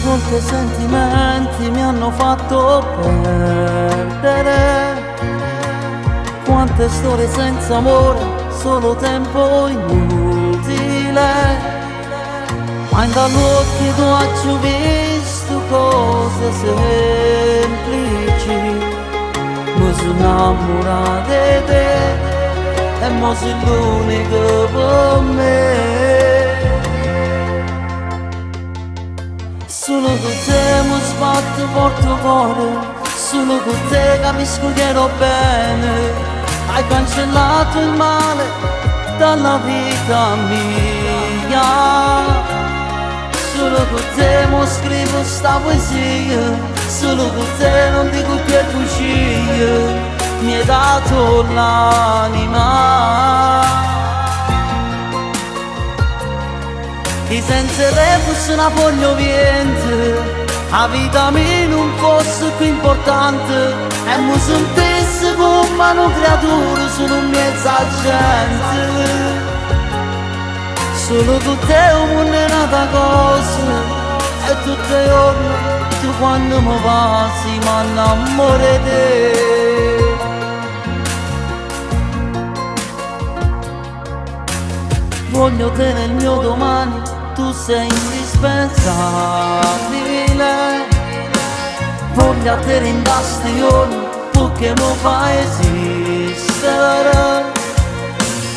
Volte sentimenti mi hanno fatto perdere. Quante storie senza amore, solo tempo inutile. Ma in dall'occhio tu hai visto cose semplici. Mi sono innamorato di te e mo sei l'unico per me. Solo con te mi sbatte forte cuore, solo con te capisco che ero bene. Hai cancellato il male dalla vita mia. Solo con te mo scrivo sta poesia, solo con te non dico che bugie, mi hai dato l'anima. Chi senza te fosse una foglia vento, la vita mia non fosse più importante, e mi sentisse come una creatura solo in mezzo a gente. Solo con te un mondo è nata cosa, e tutti i giorni tu quando mi passi mi innamoro di te. Voglio te nel mio domani, tu sei indispensabile. Voglio te in giorni, perché mi fai esistere.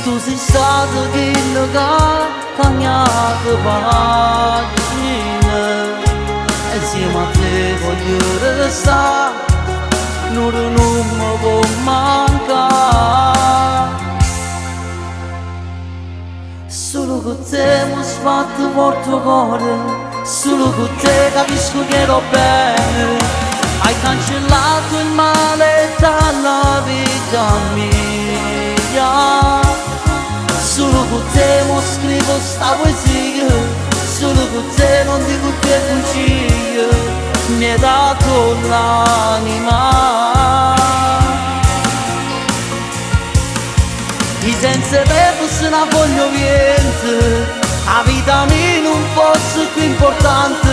Tu sei stato quello che ha cambiato pagine. E insieme a te voglio restare, non mi può mancare. Solo con te mi sbatte forte cuore, solo con te capisco che ero bene. Hai cancellato il male dalla vita mia. Solo con te mo scrivo sta poesia, solo con te non dico che bugie, mi hai dato l'anima. Chi senza te fosse una foglia vento, la vita mia non fosse più importante,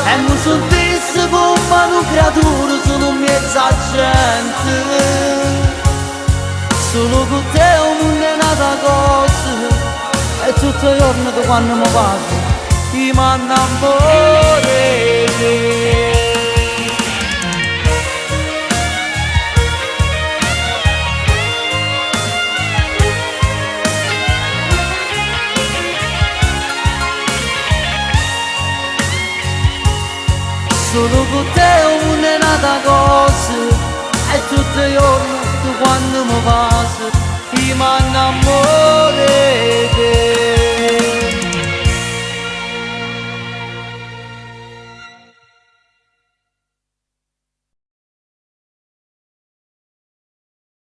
e mi sentisse come una creatura solo in mezzo a gente. Solo con te un mondo è nata cosa, e tutto il giorno che quando mi passo, mi innamoro di te. Solo con te un mondo è nata cosa, e tutto il giorno tu quando mi passi, mi innamoro di te.